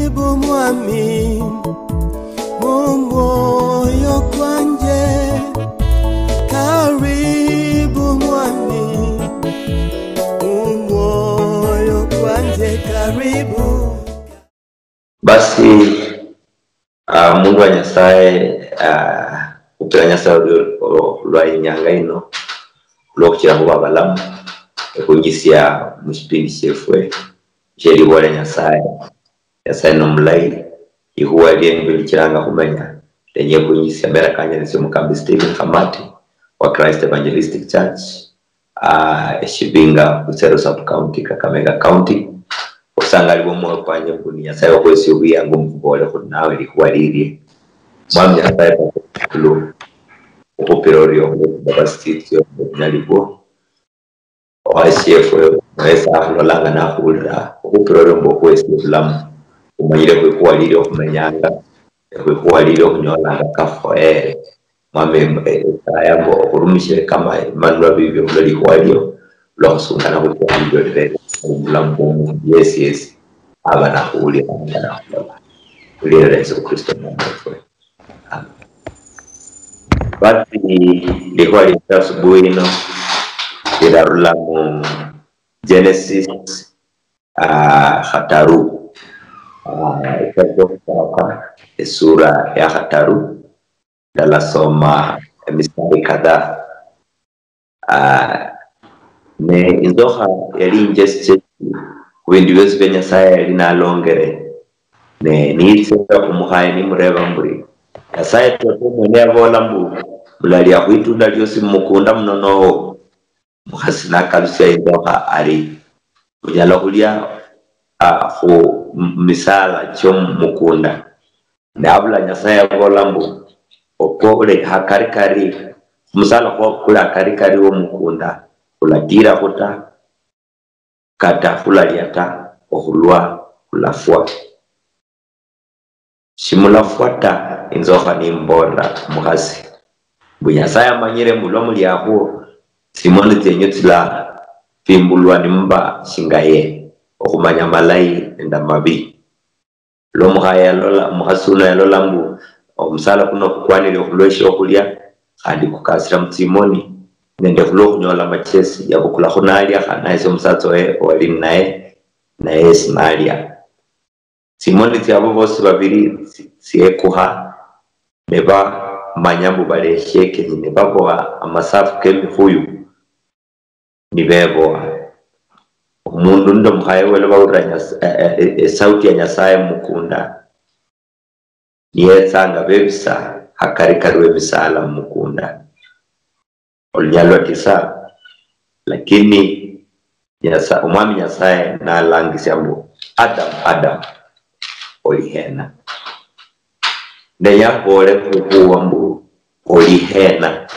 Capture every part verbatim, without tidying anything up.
Karibu mwami, mu mwoyo kwanje. Karibu mwami, mu mwoyo kwanje, karibu. Basi, ah, mundu wa Nyasaye, ah, khupira Nyasaye olwo, olwo, olwa inyanga ino, olwokhukira khuba balamu, ekhunjisia mushipindi shiefwe shie likhuwa lia Nyasaye. Nyasaye nomulayi, likhuwa lie nilio lichiranga khumenya. Lenye khwinjisia mera kanje nise Mukambi Stephen Khamati wa Christ Evangelistic Church, ah, Eshibinga, Busero Sub County, Kakamega County. Osangalibwa omwoyo kwanje mbu ni Nyasaye okhwesia obuyangu mukhuboole khuli nawe likhuwa lilie. Mwami Nyasaye Papa Mukulu, okhupira orio khulwa baba street yo obunyali bwo. Owashiefwe, mwesi akhulolanga nakhuwulira, okhupira orio mbu okhuwesie obulamu, omanyire khwikhuwa lilie okhumenyanga, khwikhuwa lilie okhunyolanga kakhoyere. Mwami, e-, esaya mbu okhurumishire kama ebimanulwa bibio khulwa likhuwa lio, lwa khusungana khwikhuwa lilio lirere obulamu bwomundu yesi yesi aba nakhuwulira nga nakhulola. Khulira Yesu Kristo Mwami wefwe. Amen. Basi likhuwa lyefu asubuhi ino lilarula mu Genesis, ah, khataru. Ah, ekitabu kyokhusaka, esura ya khataru, ndalasoma emistari kadhaa. Ah, ne inzokha yali injesi chesi khu bindu biosi bia Nyasaye yali nalongere, ne niyitsira khumukhaye nimureba mburi, Nyasaye toto mwene yaboola mbu, mulalia khwitunda liosi mumukunda muno noho? Mukhasi nakalusia inzokha ari, munyala khulia, ah, khu m-, misala chio mumukunda. Ne abula Nyasaye yaboola mbu, okwo khuli hakarikari, khumusala kwo kuli hakarikari womukunda, khulatiirakhu ta, kata khulalia ta, okhulwa khulafwa. Shimulafwa ta, inzokha nimboolera omukhasi, mbu Nyasaye amanyire mbu lwa muliakhwo, tsimoni tsienyu tsilafimbulwa nimuba shinga ye, okhumanya amalayi nende amabi. Lwa omukhaye yalola, omukhasi uno yalola mbu omusala kuno kukwanire khulwa eshiokhulia, khandi kukasira mutsimoni, nende khulwa okhunyola amachesi, yabukulakho nalia, khandi nahesia omusatsa owe owali ninaye, naye yesi nalia. Tsimoni tsiabo bosi babili tsi-, tsiekukha, ne bamanya mbu bali eshiekeni, ne baboha amasafu kemikhuyu, nibeboha. Omundu nende omukhaye wewe bawulira Nyas-, e-, e-, e-, esauti ya Nyasaye mumukunda, niyetsanga bebisa hakarikari wemisala mumukunda. Olunyali lwa tisa, lakini Nyasa-, Omwami Nyasaye nalangisia mbu, Adam, Adam, oli hena? Nenya khuboole khukhuwa mbu, oli hena?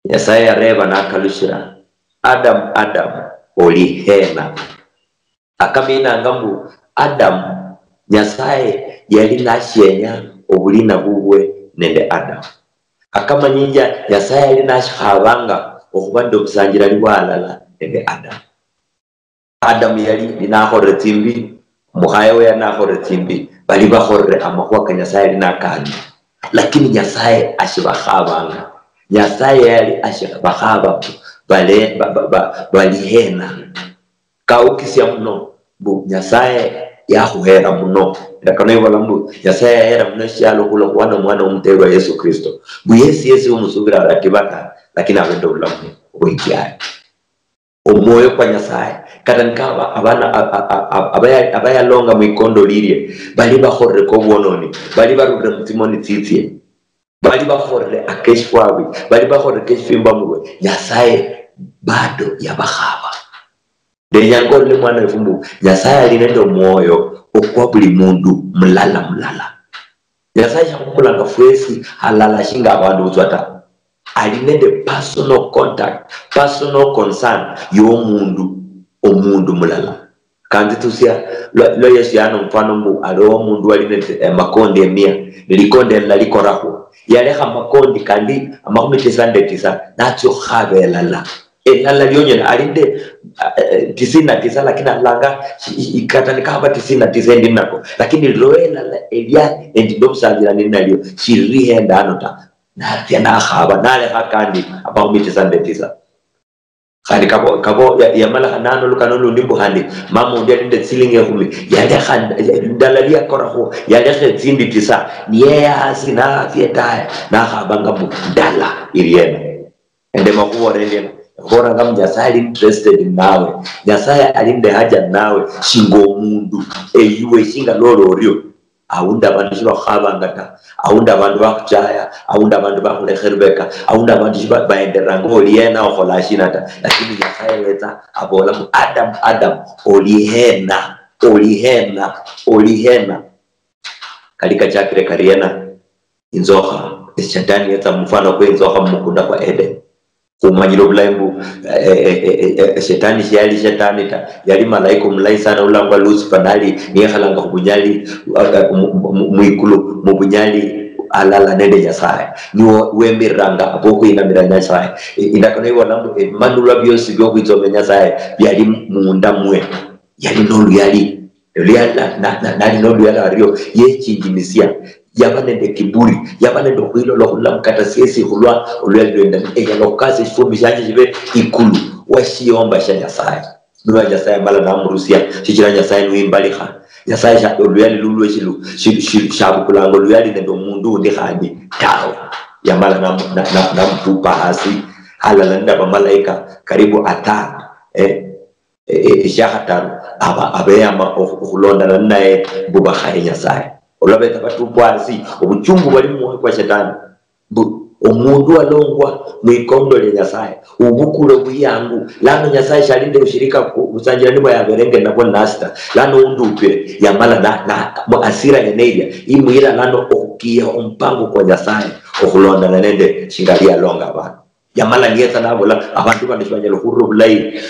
Nyasaye yareeba nakalushira, Adam, Adam, oli hena? Akaminanga mbu Adam, Nyasaye yali nashienya obulina bubwe nende Adam. Akamanyinja Nyasaye yali nashikhabanga okhuba nende obusanjirani bwa halala nende Adam. Adam yali nakholere tsimbi, omukhaye we yali nakholere tsimbi, bali bakholere amakhuwa ka Nyasaye yali nakani. Lakini Nyasaye ashibakhabanga. Nyasaye yali ashibakhaba mbu bale-, ba-, ba-, ba-, bali hena. Kaukisia muno mbu Nyasaye yakhuhera muno. Endakano ibola mbu Nyasaye yahera muno eshialo khulwa khuhana omwana womuterwa Yesu Kristo. Mbu yesi yesi omusubira alatibata, lakini abe nende obulamu obweichiali. Omwoyo kwa Nyasaye, kata nikaba abana a-, a-, a-, a-, abaya-, abayalonga mwikondo lilie, bali bakholere kobwononi, bali barulire mutsimoni tsitsie, bali bakholere akeshifwabi, bali bakholere keshifimba murwe, Nyasaye bado yabakhaba. Ndenyanga olole mwana wefu mbu Nyasaye ali nende omwoyo okwa buli mundu mulala mulala. Nyasaye shakhubukulanga fwesi halala shinga abandu butswa ta. Ali nende personal contact, personal concern yomundu, omundu mulala. Kanzitusia lwa, lwa Yesu yana omufano mbu aliwo omundu wali nende, eh, amakondi emia, ne likonde elala likorakhwo. Yalekha amakondi kandi amakhumi tisa nende tisa, natsia okhukhaba elala. Elala lionyene ali nde, eh, tisini na tisa, lakini alanga, shi- shi- kata nikahaba tisini na tisa endi nako, lakini lilala elia endi nobusabira nini nalio, shiriri henda ano ta. Natsia nakhaba, nalekha kandi amakhumi tisa nende tisa. Khandi kabo, kabo ya- yamala khanano lukano lundi mbu khandi mama undi ali nende tsilingi ekhumi, yalekha ndala liakorakho, yalekha etsindi tisa, niyeya hasi nafia tawe, nakhabanga mbu ndala iliena. Ende makhubola endiena, khubolanga mbu Nyasaye ali interested nawe. Nyasaye ali nende haja nawe shinga omundu, eyuwe shinga lolo orio. Aundi abandu shibakhuhabanga ta, aundi abandu bakhuchaya, aundi abandu bakhulekha erubeka, aundi abandu shiba- baenderanga oli hena okhola shina ta, lakini Nyasaye wetsa abola mbu, "Adam, Adam, oli hena? Oli hena? Oli hena?" Kali kachakire kariena? Inzokha, eshetani yetsa mumufano kwe inzokha mumukunda kwa Eden. Khumanyire obulayi mbu, eh, eh, eh, eh, eh, shetani shiyali shetani ta, yali malaika omulayi sana ulangwa Lucifer, nali niyekhalanga khubunyali, eh, eh, mu- mu- mu- mwikulu mubunyali alala nende Nyasaye, niwo wemiriranga abokhwinamira Nyasaye. Eh, indakano ibola mbu ebimanulwa biosi biokhwitsomia Nyasaye biali munda mwe, yali noluyali. Luyali na- na- na- nali noluyali ario, yechinjimisia, yaba nende kiburi, yaba nende okhwilola okhurula mukata siesi khulwa oluyali lwenda, enyala okhukasia eshifumbi shianje shibe ikulu washiomba shia Nyasaye. Nolwa Nyasaye amala namurusia, shichira Nyasaye niwimbalikha. Nyasaye sha- oluyali lulwe shilu- shi- shi- shabukulanga oluyali nende omundu undi khandi tawe. Yamala namu- na- na- namutupa hasi halala nende abamalaika karibu atano. Eh, e- e- eshiakhataru, aba- abeyama okhu- okhulondana ninaye mbu bakhaye Nyasaye. Olwa betsa batupwa hasi, obuchungu bwali mumwoyo kwa shetani mbu omundu walongwa mwikondo lia Nyasaye, ubukule obuyangu, lano Nyasaye shali nende ushirika ku- busanjira nibwa yaberenge nabwo nasta, lano undupire. Yamala na- na- mu asira yene ilia imuyira lano okhukiya omupango kwa Nyasaye okhulondana nende shinga lialonga abandu. Yamala niyetsa nabola, "Abandu bano shibanyala okhurira obulayi,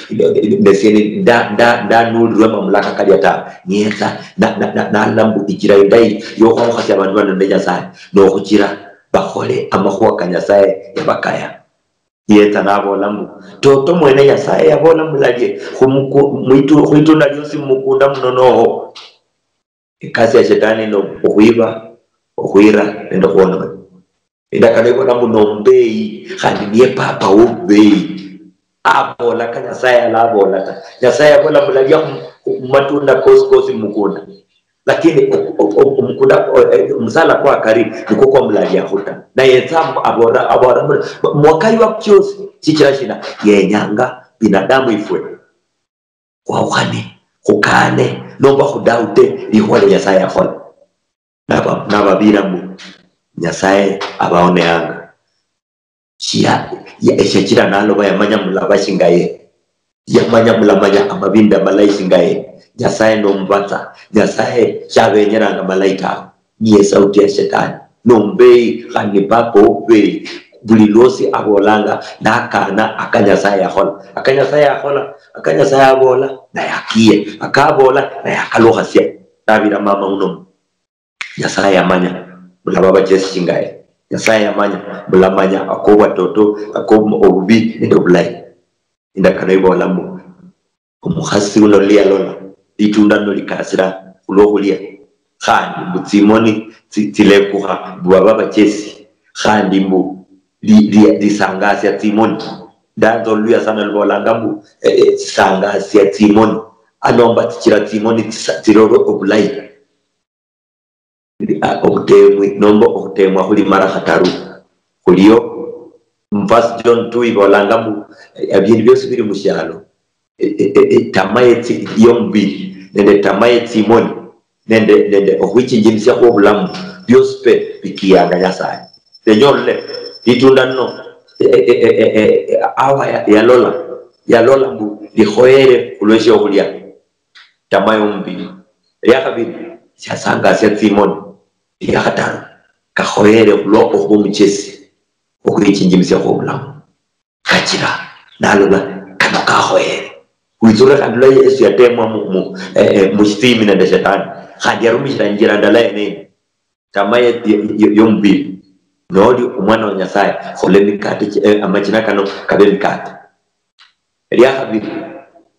nesie ni- nda- nda- ndanulirwe mamulaka kalia tawe." Niyetsa na- na- na- nalola mbu ichira indayi yokhwawukhasia abandu bano nende Nyasaye nokhuchira bakhole amakhuwa ka Nyasaye yabakaya. Niyetsa nabola mbu, "Toto mwene Nyasaye yabola mulalie khumuku- mwitu- khwitunda liosi mumukunda muno noho." Ekasi ya shetani no okhwiba, okhwira nende okhwonona. Endakano ibola mbu nombeyi, khandi niye papa wobubeyi. Abola ka Nyasaye alabola ta. Nyasaye abola mulalia khu- khu- mumatunda kosi kosi mumukunda, lakini o- o- o- omukunda o- eh, omusala kwa kari nikwo kwa mulaliakhu ta. Naye yetsa abola abola mbu mwakaywa chiosi. Shichira shina? Yenyanga binadamu ifwe khwawukhane, khukane, nomba khudaute likhuwa lia Nyasaye yakhola. Naba- nababira mbu Nyasaye abaoneanga. Shia- ya- eshiachira naloba yamanya mulaba shingaye. Yamanya mulamanya amabinda malayi shingaye. Nyasaye nomubatsa. Nyasaye shabenyeranga malayi tawe. Niye sauti ya shetani. Nombeyi, khandi ni papa wobubeyi. Buli lwosi abolanga, nakana aka Nyasaye yakhola. Aka Nyasaye yakhola, aka Nyasaye abola, naye akiye. Akabola, naye akalukhasia. Nabira mama uno mu. Nyasaye yamanya, mulaba abachesi shingaye. Nyasaye yamanya, mulamanya akobwatoto, akobubi nende obulayi. Indakano ibola mbu, omukhasi uno liyalola, litunda lino likasira khulwokhulia, khandi mbu tsimoni tsi- tsilekukha, mbu baba abachesi, khandi mbu li- li- lisangasia tsimoni. Ndanza oluluya sana lubolanga mbu, eh, eh, tsisangasia tsimoni, anomba tsichira tsimoni tsisa- tsirore obulayi. Ah, obutemwi nomba okhutemwa khuli mara khataru. Khulio mu First John two ibolanga mbu, eh, ebindu biosi bili mushialo, eh, eh, eh, eh, tamaa yetsi- yomubili nende tamaa yetsimoni nende nende okhwichinjimisia khwobulamu, biosi pe bikiyanga Nyasaye. Lenya olole litunda lino, eh, eh, eh, eh, eh, eh, awa ya- yalola yalola mbu likhoyere khulweshiokhulia. Tamaa yomubili. Elia khabili, shiasangasia tsimoni. Elia khataru, kakhoyere khulwa okhuba omuchesi, okhwichinjimisia khwobulamu. Kachira nalola kano kakhoyere. Witsule khandi lwa Yesu yatemwa mu, mu, eh, eh, mushitsimi nende shetani. Khandi yarumishira injira ndala yene eyo. Tamaa ye- ye- ye- yomubili. Noli omwana wa Nyasaye, khola emikate chi- eh, amachina kano kabe emikate. Elia khabiri,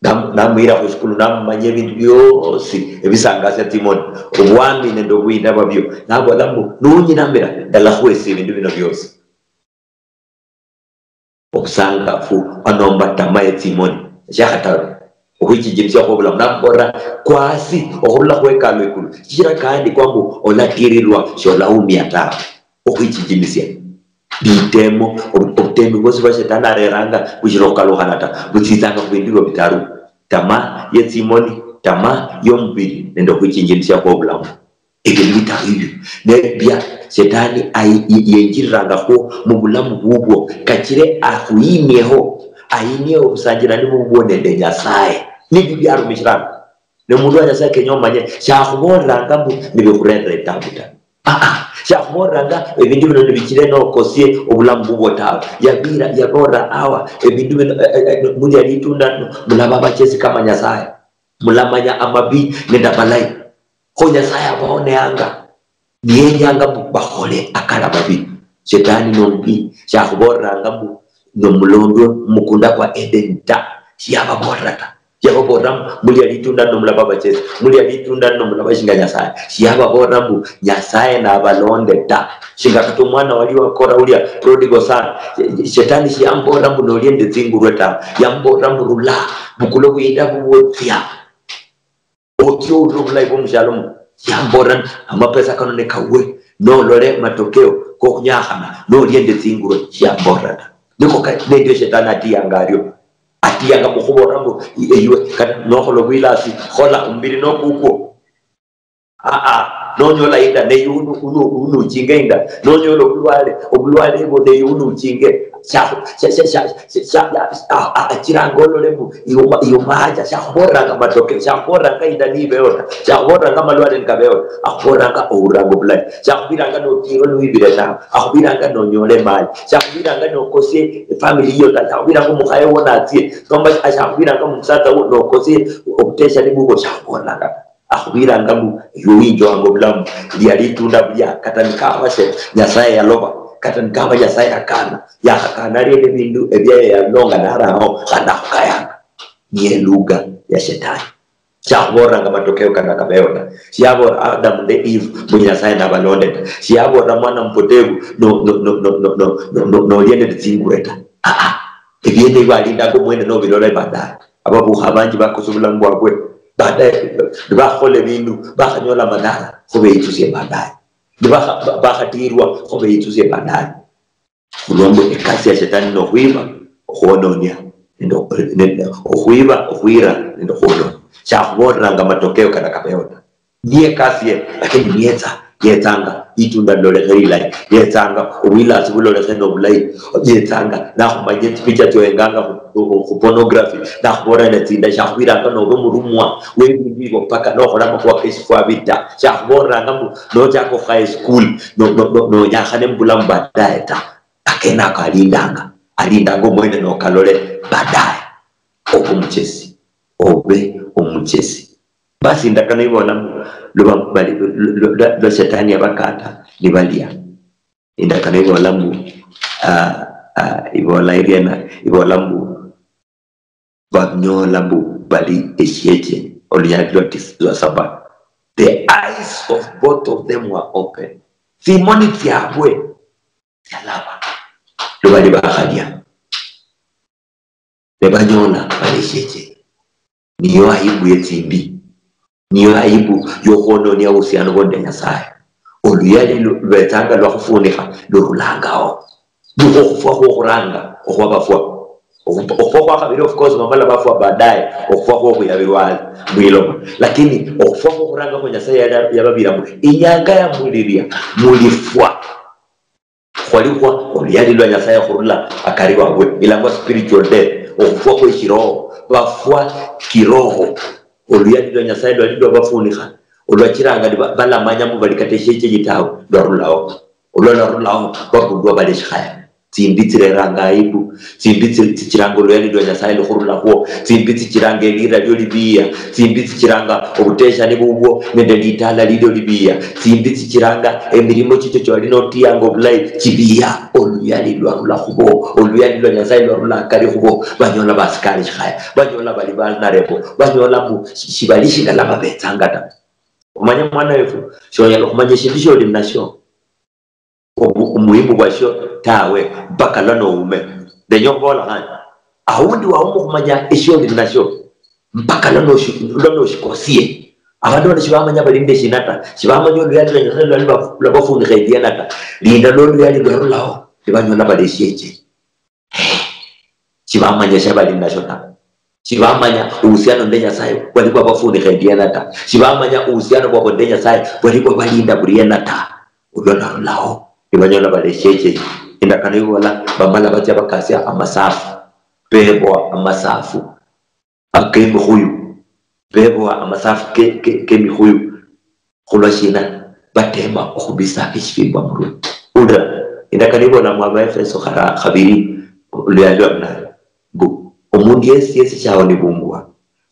nam-, namuyira khusikulu, namumanyia ebindu biosi ebisangasia tsimoni, obwami nende obwinda bwabio. Nabola mbu, "Nunyinamira, ndalakhwesa ebindu bino biosi." Obusangafu onomba tamaa yetsimoni. Eshiakhataru, okhwichinjimisia khwobulamu. Namubolera, "Kwa asi okhurula khwekalo ikulu, shichira kaandikwa mbu, 'Olatirirwa, sholaumia tawe.'" Okhwichinjimisia. Bitemo, obu-, obutemi bwosi bwa Shetani areranga bushira okhukalukhana ta, butsitsanga khubindu ebio bitaru: tamaa yetsimoni, tamaa yomubiri, nende okhwichinjimisia khwobulamu. Ebindu bitaru ebio nebia Shetani ai-, ye-, yenjirirangakhwo mubulamu bubwo, kachire akhuyinieho, ayinie obusanjirani bubwo nende Nyasaye. Nibio biarumishiranga. Ne omundu wa Nyasaye kenya omanye, shakhubolelanga mbu nibikhurerera etabu ta. Ah, ah, shakhubolelanga ebindu bino nibichire nokosie obulamu bubwo tawe. Yabira, yabolera awa, ebindu bino, eh, eh, eh, mulia litunda lino, mulaba abachesi kama Nyasaye. Mulamanya amabi nende amalayi. Kho Nyasaye abaoneanga, niyenyanga mbu bakhole akali amabi. Shetani nomubi, shakhubolelanga mbu nomulondwe mumukunda kwa Eden ta. Shiyababolera ta. Yababolera mbu, "Mulia litunda lino mulaba abachesi, mulia litunda lino mulaba shinga Nyasaye." Shiyababolera mbu Nyasaye nabalonde ta. Shinga kata omwana wali wakora ulia prodigal son, Shetani shiyambolera mbu nolie nende tsingurwe ta. Yambolera mbu, "Rula, bukula obuyinda bubwo, tsia." Otsie oulire obulayi bwomushialo muno. Yambolera, "Amapesa kano nikawe, nolole matokeo kokhunyakhana, nolie nende tsingurwe." Shiyambolera ta. Niko ka-, nendio Shetani atiyanga ario. Atiyanga mukhubolera mbu, "I-, eyiwe, kata nokhola obwilasi, khola, omubiri nokukwo." Ah, ah, nonyola inda, neyi unu-, unu-, unuchinge inda. Nonyola obulwale, obulwale ebwo, neyi unuchinge. Sha-, sha-, sha-, sha-, sha-, sha-, a-, a-, achiranga olole mbu iuma-, iumaacha. Shakhubolelanga matokeo, shakhubolelanga inda niibeho ta, shakhubolelanga amalwale nikabeho ta, akhubolelanga ouranga obulayi. Shakhubiranga notirwa niwibire tawe, akhubiranga nonyola emali, shakhubiranga nokosie efamily yiyo ta, shakhubiranga omukhaye wo natsie, nomba shakhubiranga omusatsa wo nokosie obuteshani bubwo, shakhubolelanga ta. Akhubiranga mbu, "Ewe winjowanga obulamu, lia litunda bulia, kata nikaba she Nyasaye yaloba, kata nikaba Nyasaye yakana, yakhakana arie ebindu ebia yalonga naraho, khandi akhukayanga." Niye lugha ya Shetani. Shakhubolelanga matokeo kano kabeho ta. Shiyabolera Adam nende Eve mbu Nyasaye nabalonde ta. Shiyabolera mwana mupotevu no, no, nolia nende tsingurwe ta. Ah, ah. Ebiene ebio alindanga omwene nobilola baadaye. Ababukha abanji bakosa obulamu bwabwe. Baadaye nibakhola ebindu, bakhanyola madhara, kho beyitsusie baadaye. Nibakha-, ba-, bakhatirwa, kho beyitsusie baadaye. Khulwa mbu ekasi ya Shetani nokhwiba, okhwononia, nende okhu-, nende okhwiba, okhwira, nende okhwononia. Shakhubolelanga matokeo kata kabeho ta. Niye ekasi ye, lakini niyetsa, yetsanga, litunda lilolekhe lilayi, yetsanga, obwilasi bulolekhe nobulayi, yetsanga, nakhumanyia tsipicha tsiohenganga khu, khu, khu pornography, nakhubolera netsinda, shakhubiranga nobe omurumwa webindu ebio mpaka nokhola amakhuwa keshifwabi ta. Shakhubolelanga mbu nochaka okhukha esukuli, no, no, no, nonyakhane mubulamu baadaye ta. Akene ako alindanga, alindanga omwene nokalole baadaye. Obe omuchesi, obe omuchesi. Basi indakano ibola mbu, luba bali, lu-, lu-, lwa, lwa Shetani yabakata nibalia. Indakano ibola mbu, ah, ah, ibola iriena, ibola mbu, banyola mbu bali eshieche, olunyali lwa tis-, lwa saba. The eyes of both of them were open. Tsimoni tsiabwe tsialaba. Lubali bakhalia. Nebanyola bali eshieche. Niyo aibu yetsimbi. Niyo aibu yokhwononia ohusiano bwo nende Nyasaye. Oluyali lu-, lubetsanga lwakhufunikha lurulangao. Nikho okhufwa khwokhuranga okhwa bafwa. Okhu-, okhufwa khwakhabiri, of course, bamala bafwa baadaye, okhufwa khwokhuyabirwa mwiloma. Lakini okhufwa khwokhuranga khwo Nyasaye yali yababira mbu, "Inyanga yamuliria, mulifwa." Khwalikhwa oluyali lwa Nyasaye khurula akari wabwe, ilangwa spiritual death, okhufwa khwe shiroho, bafwa kiroho. Oluyali lwa Nyasaye lwali lwabafunikha, olwachiranga niba-, balamanya mbu bali kata eshiechenyi tawe, lwarulao. Olwa lwarulao, babulwa bali eshikhaya. Tsimbi tsireranga aibu, tsimbi tsi-, tsichiranga oluyali lwa Nyasaye lukhurulakhwo, tsimbi tsichiranga elira lio libiya, tsimbi tsichiranga obuteshani bubwo nende litala lilio libiya, tsimbi tsichiranga emirimo chicho chiwali notiyanga obulayi chibiya. Olu- Oluyali lwarula khubo, oluyali lwa Nyasaye lwarula akari khubo, banyola basikali shikhaya, banyola bali vulnerable, banyola mbu shi-, shibali shingala babetsanga ta. Omanye mwana wefu, shonyala okhumanya eshindu sholi nasho, obu-, omuhimu bwasho tawe, mpaka lwa noume. Ndenya okhubola khandi, aundi wauma okhumanya esholi nasho, mpaka lwa noshi-, lwa noshikosie. Abandu bano shibamanya bali nende shina ta, shibamanya oluyali lwa Nyasaye lwali lwa-, lwabafunikha Ediana ta. Linda lwa oluyali lwarulaho, nibanyola bali eshiecheri. Shibamanya shabali ninasho ta. Shibamanya uhusiano nende Nyasaye bwali bwabafunikha Ediana ta. Shibamanya uhusiano bwabo nende Nyasaye bwali bwabalinda buriena ta. Olwo narulaho, nibanyola bali eshiecheri. Indakano ibola, bamala batsia bakasia amasafu. Beboa amasafu akemikhuyu. Beboa amasafu ke-, ke-, kemikhuyu. Khulwa shina? Batema okhubisa eshifimba murwe. Ulira, indakano ibola mu Abaefeso khara-, khabiri, luyali lwa munane, mbu, omundu yesi yesi shawonibungwa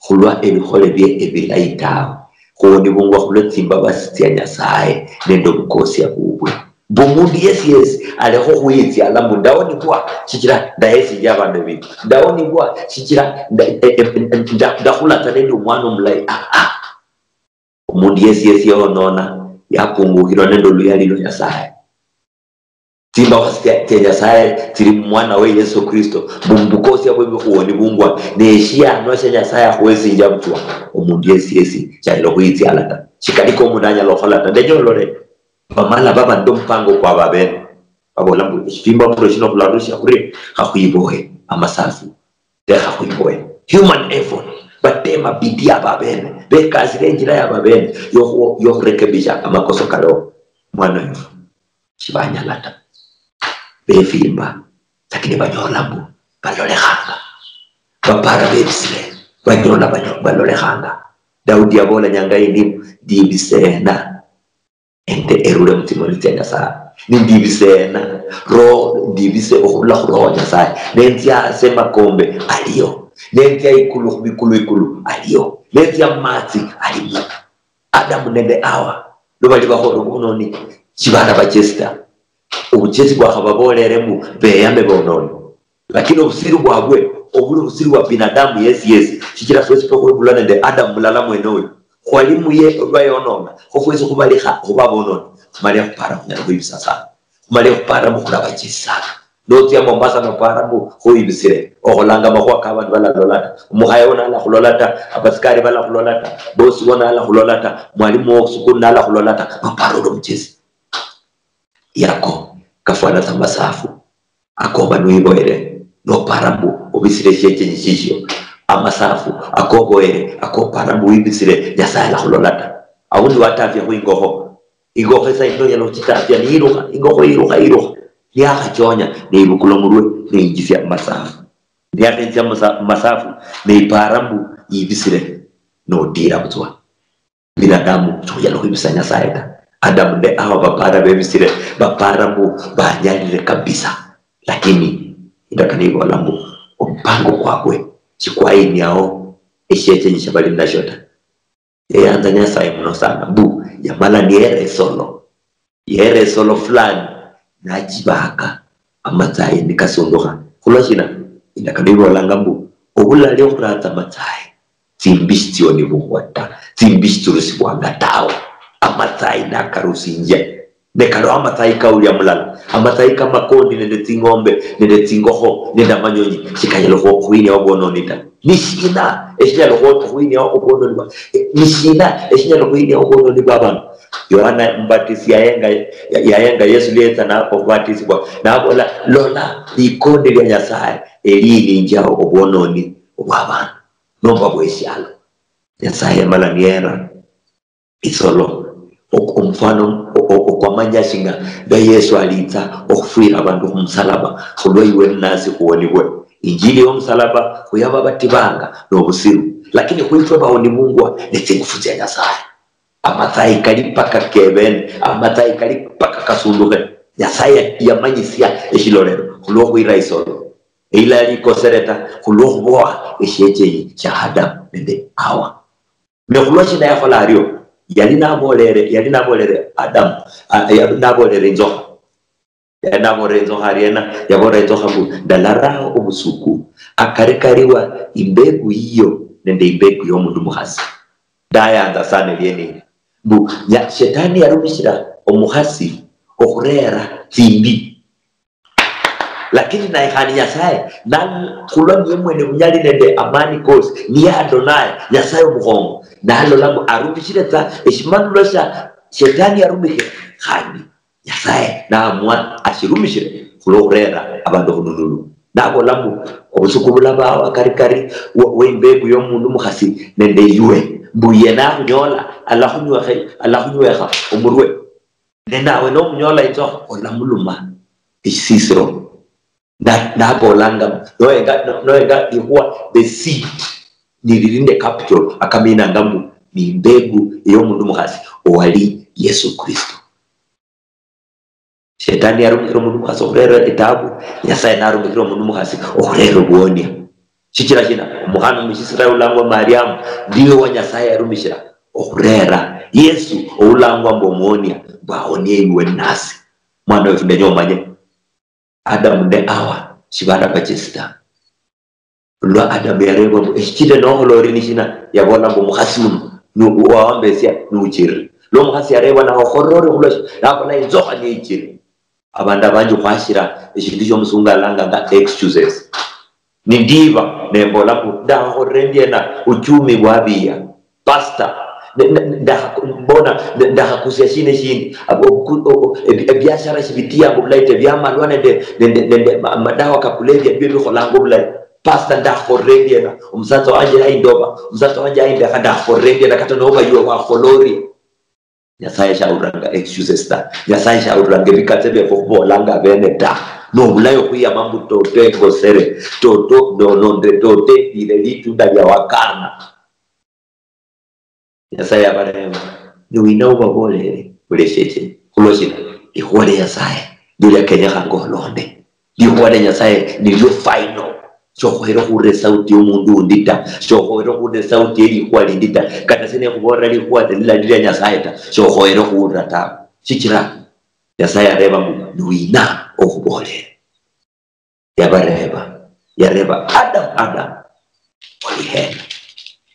khulwa ebikhole bie ebilayi tawe, khuwonibungwa khulwa tsimbabasi tsia Nyasaye nende obukosia bubwe. Mbu omundu yesi yesi alekha okhwitsiala mbu, ndawonibwa shichira ndahesinjia abandu ebindu, ndawonibwa shichira nda-, e-, e-, e-, nda-, ndakhulatsa nende omwana omulayi. Ah, ah. Omundu yesi yesi yonona, yapungukhirwa nende oluyali lwa Nyasaye. Tsimbaho tsia, tsia Nyasaye tsili mumwana we Yesu Kristo, mbu mubukosia bwe bikhuwoni bungwa, ne eshianwa shia Nyasaye akhuhesinjia butswa, omundu yesi yesi shanyala okhwitsiala ta. Shikalika omundu anyala okhola ta. Ndenya olole, bamala baba nende omupango kwabo abene. Babola mbu, eshifimba murwe shino khularusia khurie, khakhwibohe amasafu. Lekha khwibohe. Human effort. Batema bidii abo abene. Bekasire injira yabo abene yokhu-, yokhurekebisha amakoso kaliho. Mwana wefu. Shibanyala ta. Befimba. Lakini banyola mbu balolekhanga. Bapara bebisire. Banyola banyo-, balolekhanga. Daudi yabola nyanga yindi, ndibisena. Ente erule mutsimoni tsia Nyasaye. Nindibise ena, roho, ndibise okhurula khu roho wa Nyasaye. Nenzia hasi emakombe, aliyo. Nenzia ikulu, khubikulu ikulu, aliyo. Nenzia mumatsi, alimo. Adamu nende Hawa, lubali bakhola obunoni, shibana bachesi ta. Obuchesi bwakhababolere mbu beyame bononi. Lakini obusiru bwabwe, obuli obusiru bwa binadamu yesi yesi, shichira fwesi fwe khwebulwa nende Adamu mulala mwene oyo. Khwali muye olwa yonona, kho fwesi khubalikha khuba bononi. Khumale khupara khunyala khwibisa sana. Khumale khupara mbu khulaba chisi sana. Notsia Mombasa nopara mbu khwibisire, okholanga makhuwa ka bandu balalola ta. Omukhaya wo nalakhulola ta, abasikari balakhulola ta, bosi wo nalakhulola ta, mwalimu wo khusukulu nalakhulola ta, nopara uli omuchesi. Yako kafwana sa masafu. Akoba niwiboyere, nopara mbu obisire eshiechenyi shishio. Amasafu, akoboyere, akopara mbu wibisire, Nyasaye alakhulola ta. Aundi watafia khu ingokho. Ingokho isa ino onyala okhuchitafia, niyilukha, ingokho yilukha, yilukha. Niyakhachonya, niyibukula omurwe, niyinjisia mumasafu. Niyakhenjisia musa-, mumasafu, niyipara mbu yibisire, nodira butswa. Binadamu sikhunyala khwibisa Nyasaye ta. Adamu nende Hawa bapara bebisire, bapara mbu banyalire kabisa. Lakini indakano ibola mbu omupango kwabwe sikwayiniao eshiechenyi shia bali ninashio ta. Yayanza Nyasaye muno sana, mbu yamala niyera esolo. Yera esolo fulani, nachibaka, amatsayi nikasundukha. Khulwa shina? Indakano ibolanga mbu obulali okhuratsa amatsayi, tsimbi shitsionibungwa ta, tsimbi shitsirusibwanga tawe. Amatsayi nakarusinjia. Ne kaliho amatsayi kaulia mulala, amatsayi kamakondi nende tsing'ombe nende tsingokho nende amanyonyi, shikanyala khu-, khuhiniao obwononi ta. Nishina eshinyala khu-, khuhiniao obwononi bwa, eh, nishina eshinyala khuhiniao obwononi bwa abandu? Yohana Mubatisi yayenga, ya-, yayenga Yesu liyetsa na-, okhubatisibwa, nabola, lola, likondi lia Nyasaye elihininjiao obwononi obwabandu. Nomba bweshialo. Nyasaye yamala niyera isolo, ok-, omufano o-, o-, okwamanya shinga nga Yesu alitsa okhufwira abandu khumusalaba khulwa iwe ninasi khuwonibwe. Injili yomusalaba khuyaba batibanga nobusiru, lakini khwifwe bawonibungwa netsingufu tsia Nyasaye. Amatsayi kali paka kebene, amatsayi kali paka kasundukhe. Nyasaye yamanyisia eshilolero khulwokhwira isolo. Eyilali ikosere ta, khulwokhuboha eshiechenyi shia Adamu nende Hawa. Ne khulwa shina yakhola ario? Yali nabolere, yali nabolere Adamu, a-, yali nabolere inzokha. Yali naboolera inzokha ariena? Yaboolera inzokha mbu, "Ndalarao obusuku akari kali wa imbegu yiyo nende imbegu yomundu mukhasi." Ndayanza sana elieneli. Mbu, nya-, Shetani yarumishira omukhasi okhurera tsimbi. Lakini naye khandi Nyasaye, na-, khulwa niye mwene bunyali nende amani kosi, niye Adonai, Nyasaye omukhongo, nalola mbu arumishire tsa eshimanulo shia Shetani yarumishire, khandi Nyasaye naamua ashirumishire khulwokhurera abandu khununulu. Nabola mbu, "Obusuku bulabao akarikari wa, wa imbegu yomundu mukhasi nende iwe, mbu yena akhunyola, alakhunywekhe-, alakhunywekha omurwe. Ne nawe nomunyola inzokha, olamuluma eshisisiro." Na-, nabolanga, noenga, no-, noenga likhuwa the seed, nilili nende capital, akaminanga mbu ni imbegu yomundu mukhasi owali Yesu Kristo. Shetani yarumikhira omundu mukhasi okhurera etabu, Nyasaye narumikhira omundu mukhasi okhurera obuonia. Shichira shina? Omukhana omushisirayo ulangwa Mariamu, ndiwe wa Nyasaye yarumishira okhurera Yesu oulangwa mbu omuonia, mbu aonie iwe nasi. Mwana wefu, ndenya omanye, Adamu nende Hawa shibarabache sita. Lwa Adamu yarebwa mbu, "Eshichira nokhola ori nishina?" Yabola mbu, "Omukhasi uno ni wawambesia niuchirire." Lwa omukhasi yarebwa, "Nawe okholere ori khulwa shi?" Nabola, "Inzokha niyo ichirire." Abandu abanji khwashira eshindu shiomusungu alanganga excuses. Nindiba nembola mbu, "Ndakhakholere endiena, uchumi bwabiya." Pastor, ne-, ne-, ndakha-, mbona, nda-, ndakhakusia shina eshindi? Abo-, obuku-, o-, o-, ebi-, ebiashara shibitianga obulayi ta, biamalwa nende, nende, nende ma-, madawa ka kulevya nibio bikholanga obulayi. Pastor, ndakholere endiena? Omusatsa wanje yayindoba, omusatsa wanje yayindekha, ndakholere endiena? Kata noba iwe wakhola orie. Nyasaye shahuliranga excuses ta. Nyasaye shahuliranga ebikatse biefwe khubolanga abene ta. Nobulayi okhwiyama mbu, "Toto engosere, toto ndolonde, toto endile litunda lia wakana." Nyasaye yabareba, "Ni wina ubabolere, bulesheche?" Khulwa shina? Likhuwa lia Nyasaye ndio liakenyekhanga olonde. Likhuwa lia Nyasaye nilio final. Shokhoyere khurira esauti yomundu undi ta. Shokhoyere khurira esauti yelikhuwa lindi ta. Kata sine khubolera likhuwa lilali lia Nyasaye ta, shokhoyere khurira ta. Shichira Nyasaye areba mbu, "Ni wina okhubolere?" Yabareba, yareba, "Adam, Adam, oli hena?"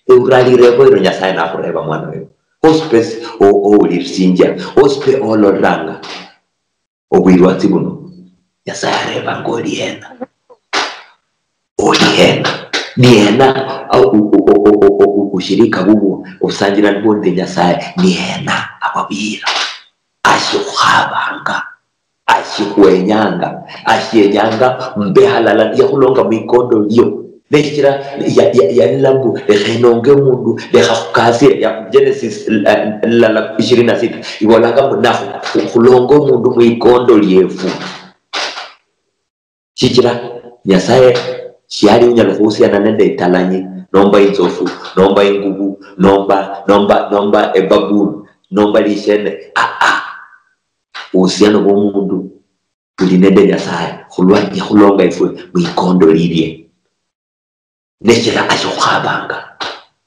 Eura lirebo elo Nyasaye nakhureba, mwana wewe, hosi pesi o-, owulirisinjia, hosi pe ololanga obwirwatsi buno. Nyasaye arebanga, "Oli hena? Oli hena?" Ni hena, au, u-, u-, ushirika bubwo, obusanjirani bwo nende Nyasaye, ni hena ababira? Ashikhukhabanga. Ashikhwenyanga, ashienyanga mbe halala, yakhulonga mwikondo lio. Neshichira ya-, ya-, yalila mbu, "Lekha enonge omundu, lekha khukasie." Ya Genesis, eh, lala ishirini na sita, ibolanga mbu, "Nakhu-, khu-, khulonga omundu mwikondo liefu." Shichira Nyasaye shiali unyala khuhusiana nende italanyi, nomba inzofu, nomba ingubu, nomba, nomba, nomba ebaboon, nomba lishene. Ah, ah. Uhusiano bwomundu buli nende Nyasaye, khulwa yakhulonga ifwe mwikondo lilie. Neshira ashikhukhabanga.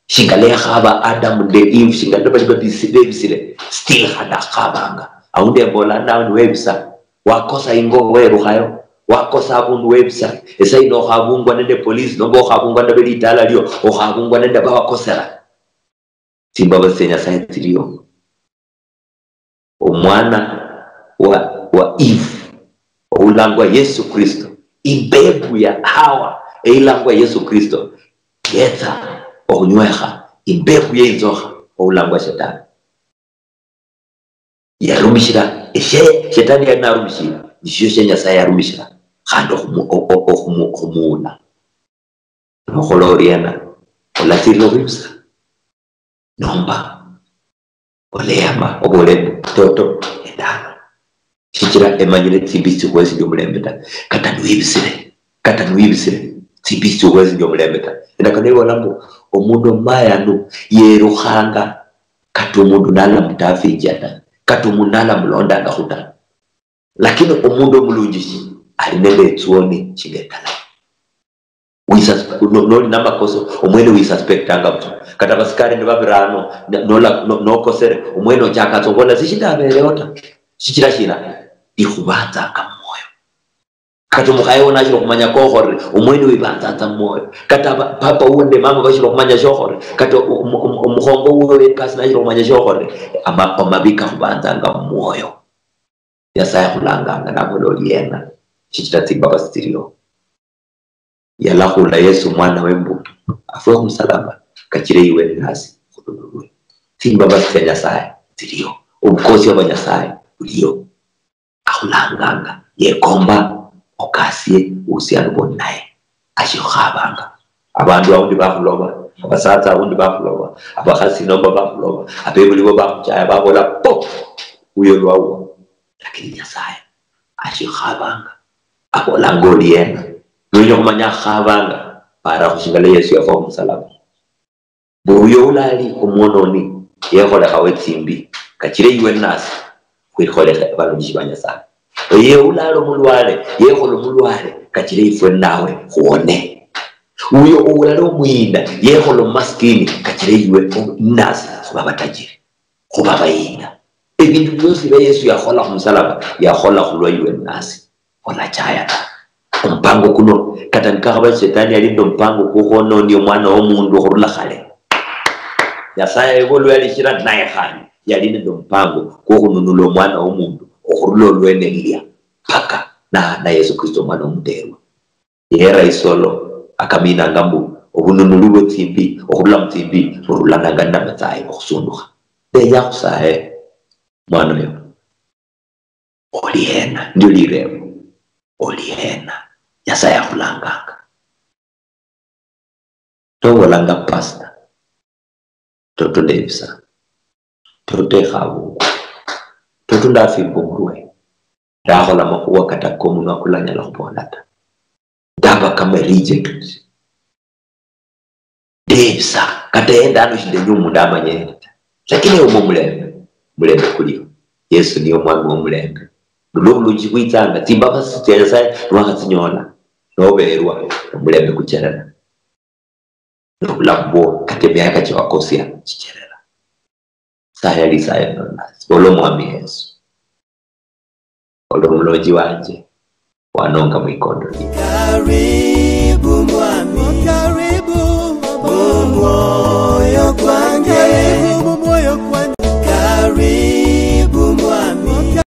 Shingala yakhaba Adam nende Eve, shingala bali babisi-, bebisire, still khandi akhukhabanga. Aundi embola nawe niwebisa, wakosa ingo werukhayo, wakosa abundu webisa, esaino okhabungwa nende polisi, nomba okhabungwa nende belitala lio, okhabungwa nende bawakosera. Tsimbabazi tsia Nyasaye tsilio. Omwana wa, wa Eve, oulangwa Yesu Kristo, imbeku ya Hawa eilangwa Yesu Kristo, yetsa okhunywekha imbeku ye inzokha oulangwa Shetani. Yarumishira, eshe Shetani yali narumishire, nishio shia Nyasaye yarumishira, khandi okhumu-, o-, o-, okhumu-, okhumuula. Nokhola oriena? Olatsirira okhwibisa? Nomba oleyama obole mbu, "Toto, endano. Shichira emanyire tsimbi tsikhwesi ndi omulembe ta." Kata niwibisire, kata niwibisire, tsimbi tsikhwesi ndi omulembe ta. Endakano ibola mbu, omundu omayanu yerukhanga kata omundu nalamutafinjia ta, kata omundu nalamulondangakhu ta. Lakini omundu omulunjishi ali nende etsuoni shinga etala. Wisuspe-, no-, noli namakoso, omwene wisuspectanga butswa. Kata abasikari nibabira ano, n-, nola-, no-, nokosere, omwene ochaka tsa obola, "Sishindabereho ta." Shichira shina? Ikhubanzanga mumwoyo. Kata omukhaye wo nashiri okhumanya kokhorere, omwene wibanzanza mumwoyo. Kata ba-, papa wuwo nende mama bashiri okhumanya shokhorere. Kata omu-, omu-, omukhongo wuwo wekasi nashiri okhumanya shokhorere. Ama-, amabi kakhubanzanga mumwoyo. Nyasaye akhulanganga nabola, "Oli hena?" Shichira tsimbabasi tsiliho. Yalakhula Yesu omwanawe mbu afwe khumusalaba, kachire iwe nasi khununulwe. Tsimbabasi tsia Nyasaye tsiliho, obukosia bwa Nyasaye buliho. Akhulanganga, yekomba okasie uhusiano bwo naye. Ashikhukhabanga. Abandu aundi bakhuloba, abasatsa aundi bakhuloba, abakhasi nomba bakhuloba, abebuli bo bakhuchaya, babola, "Po, uyo lwawo." Lakini Nyasaye ashikhabanga. Abolanga, "Oli hena?" Niwenya khumanya akhukhabanga, para khushingala Yesu yafwa khumusalaba. Mbu uyo ulali omwononi, yekholekha wetsimbi, kachire iwe nasi, khwikholekhe abalondishi ba Nyasaye. Oyo ulali omulwale, yekhola omulwale, kachire ifwe nawe khuwone. Uyo ulali omuyinda, yekhola omumasikini, kachire iwe nasi khuba abatajiri. Khuba abayinda. Ebindu biosi bia Yesu yakhola khumusalaba, yakhola khulwa iwe nasi. Olachaya ta. Omupango kuno, kata nikakhaba Shetani yali nende omupango kwokhwononia omwana womundu okhurula khale, Nyasaye olwa yalishira naye khandi yali nende omupango kwokhununula omwana womundu okhurula olwene lulia paka na, na Yesu Kristo omwana omuterwa. Yera isolo, akaminanga mbu obununulu bwetsimbi okhurula mutsimbi burulananga ninamatsayi okhusundukha. Ndenya khusaye, mwana oyo, oli hena? Ndio lirebo, oli hena? Nyasaye akhulanganga. Tobolanga pastor, toto ndebisa, toto ekhabungu, toto ndafimba omurwe, ndakhola makhuwa kata komunwa kulanyala khubola ta. Ndaba kama reject. Ndebisa, kata enda ano shindenya omundu amanye enda ta. Lakini ewe omulembe, omulembe kuliho. Yesu niye omwami womulembe. Buno obulunji bwitsanga, tsimbabasi tsia Nyasaye niwakhatsinyola, noberwa, omulembe kucherera. Nobulamu bwo, kata emiaka chiwakosia, chicherera. Saya lisaya nona, bola omwami Yesu. Oli omulonji wanje, wanonga mwikondo lye. Karibu mwami.